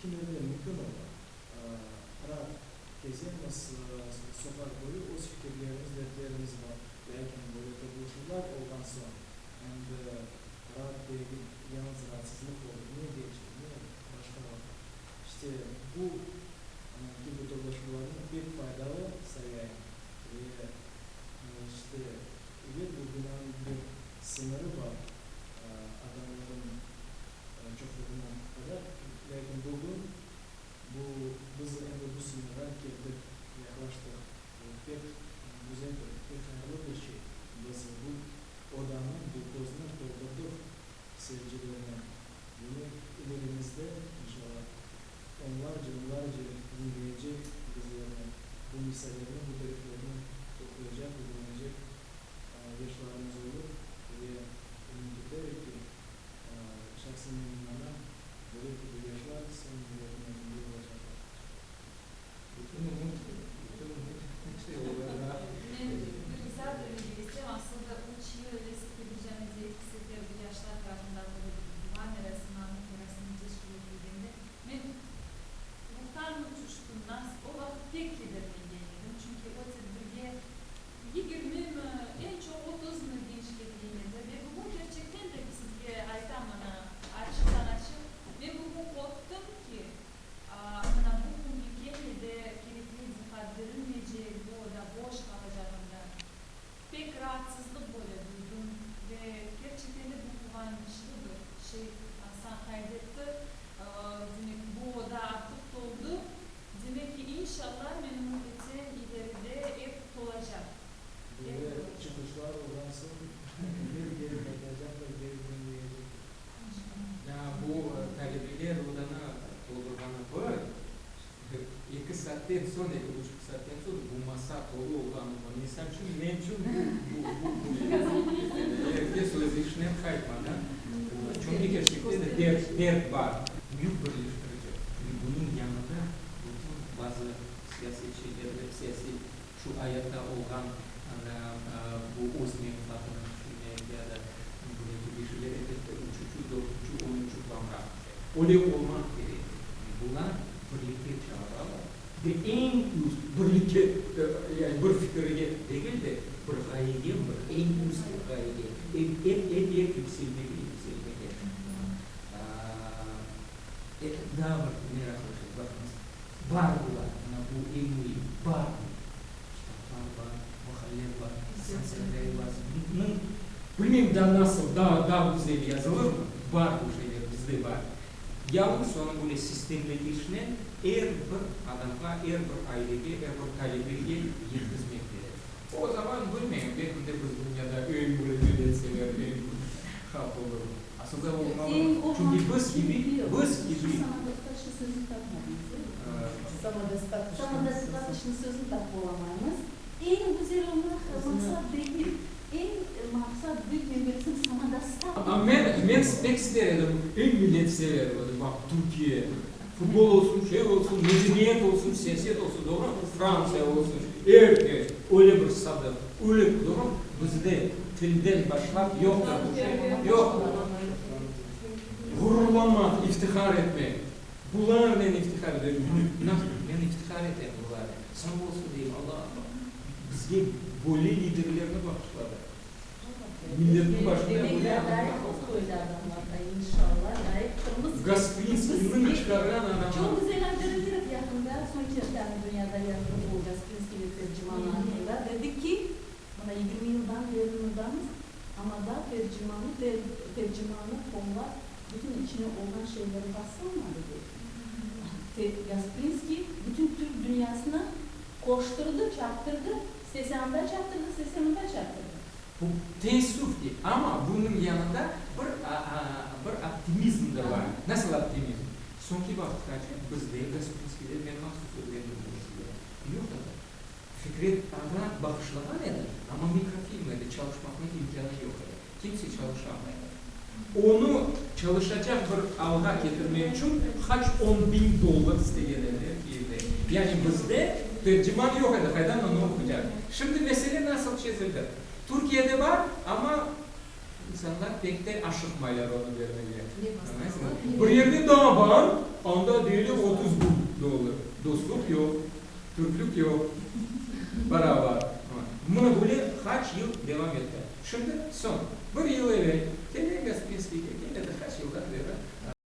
Kimerde mümkün ola, raat kezemiz soqaq boyu, öz fikirlerimiz, dertlerimiz bar. Lâkin böyle toplaşuvlar olğan soñ, endi raat degil, yalnız raatsızlıq olur, ne gece, ne başqa vaqıt. İşte, bu kibi toplaşuvlarnı pek faydalı sayayım ve, işte, ebet, bu binanıñ bir sıñırı bar, adamlarnıñ çoqluğına qadar, lâkin bugün bu, biz endi bu sıñırğa keldik, yaqlaştıq. Bu pek güzel bir, pek hayırlı bir şey. Biz bu odanı, bu közni toldurdıq seyircilernen. Demek, ilerimizde, inşallah, onlarca, onlarca diñleyecek bizlerni, bu misallerni, bu tariflerni oquyacaq, ögrenecek yaşlarımız olur ve ümüt eterik ki, şahsen men inanam, böyle kibi yaşlar soñ milletniñ ögünde olacaqlar. Bütün ümüt, bütün ümüt işte olarğa. Men bir izaat bermege isteyim. Aslında üç yıl evelsi Kebir-Camide ilk sefer bu yaşlar tarafından böyle bir dua merasimi, añuv merasimi teşkil etilgende, men ruhtan uçuştım. O vaqıt pek kederlengen edim, çünki o tedbirge yigirmimi, eñ çoq otuzmı genç kelgen edi. Ve bugün kerçekten de sizge aytam, mına, açıqtan-açıq, men bugün qorqtım ki, mına bu künge kene de kerekli diqqat berilmeycek, bu oda boş qalacağından pek raatsızlıq böyle duydım ve kerçekten de bu quvançlı bir şey, Asan qayd etti, demek, bu oda artıq toldı, demek ki, inşallah, men ümüt etsem, ileride ep tolacaq, ep Böyle tolacaq. çıqışlar olğan soñ, er kelip aytacaqlar, kelip diñleyecekler. Ya bu talebeler odanı toldurğanı bir, eki saatten soñ, eki buçuq saatten soñ bu masa tolu olğanı bir. Misal içün, men içün bu, bu, bu er kes öz işinen qaytmadan, çünki kerçekten de dert, dert bar. Büyük birleştirici. Çünki bunıñ yanında bütün bazı siyasiy şeyler, siyasiy şu ayatta olğan bu öz menfaatını tüşünmek ya da böyle kibi şeyler, elbette, üçüncü, dörtünci, onuncu planğa tüşe. Öyle olmaq kerek. Bular birlikke çağıralar ve eñ üst birlikke, yani bir fikirge degil de, bir ğayege, bir eñ üst bir ğayege, ep, ep, ep, ep yükselmege, yükselmege. Daa bir meraqlı şey, baqıñız. Bar bular, mına bu eñ müim, bar bu. Kitaplar bar, maqaleler bar, Asan Sergey bar. Nıñ, bilmeyim daa nasıl, daa, daa güzel yazılırmı, bar bu şeyler, bizde bar. Yalıñız onı böyle sistemli işnen er bir adamğa, er bir ailege, er bir talebege yetkizmek kerek. O zaman, bilmeyim, belki de biz dünyada eñ böyle milletsever, eñ halq olurmız. Asılda olmalı, çünki biz kibi, biz kibi. Men, men pek ister edim, eñ milletsever, baq, Türkiye, futbol olsun, şey olsun, medeniyet olsun, siyaset olsun, doğru, Frantsiya olsun, er kes öyle bir sadıq, öyle, doğru, bizde tilden başlap yoqtır bu şey, yoq. Ğururlanmaq, iftihar etmek, bularnen iftihar etmek, men iftihar etem bularnen, sağ olsun deyim, Alla bizge böyle liderlerni bağışladı. Milletniñ başında böyle adamlar olsa. Gasprinskiyniñ çıqarğan adamı. Mına yigirmi yıldan berli mındamız, amma daa tercimanı, tercimanı tomlap, bütün içine olğan şeyleri basılmadı, dey. Gasprinskiy bütün türk dünyasına qoştırdı, çaptırdı, istese anda çaptırdı, istese mında çaptırdı. Bu teessüf ki, amma bunıñ yanında bir, bir optimizm de bar. Nasıl optimizm? Soñki vaqıtqace bizde Gasprinskiyden men mahsus ögrendim bu meseleni, yoq edi. Fikret ağa bağışlağan edi, amma mikrofilm edi, çalışmaqnıñ imkânı yoq edi. Kimse çalışamay edi. Onı çalışacaq bir alğa ketirmek içün qaç on biñ dollar istegen ediler Kiyevde. Yani bizde terciman yoq edi, qaydan onı oquycaq. Şimdi mesele nasıl çezildi? Türkiyede bar, amma insanlar pek te aşıqmaylar onı bermege. Bir yerde daa bar. Anda deyler 30 dollar. Dostluq yoq, türklük yoq, para bar. Mına böyle qaç yıl devam etti. Şimdi soñ, bir yıl evel.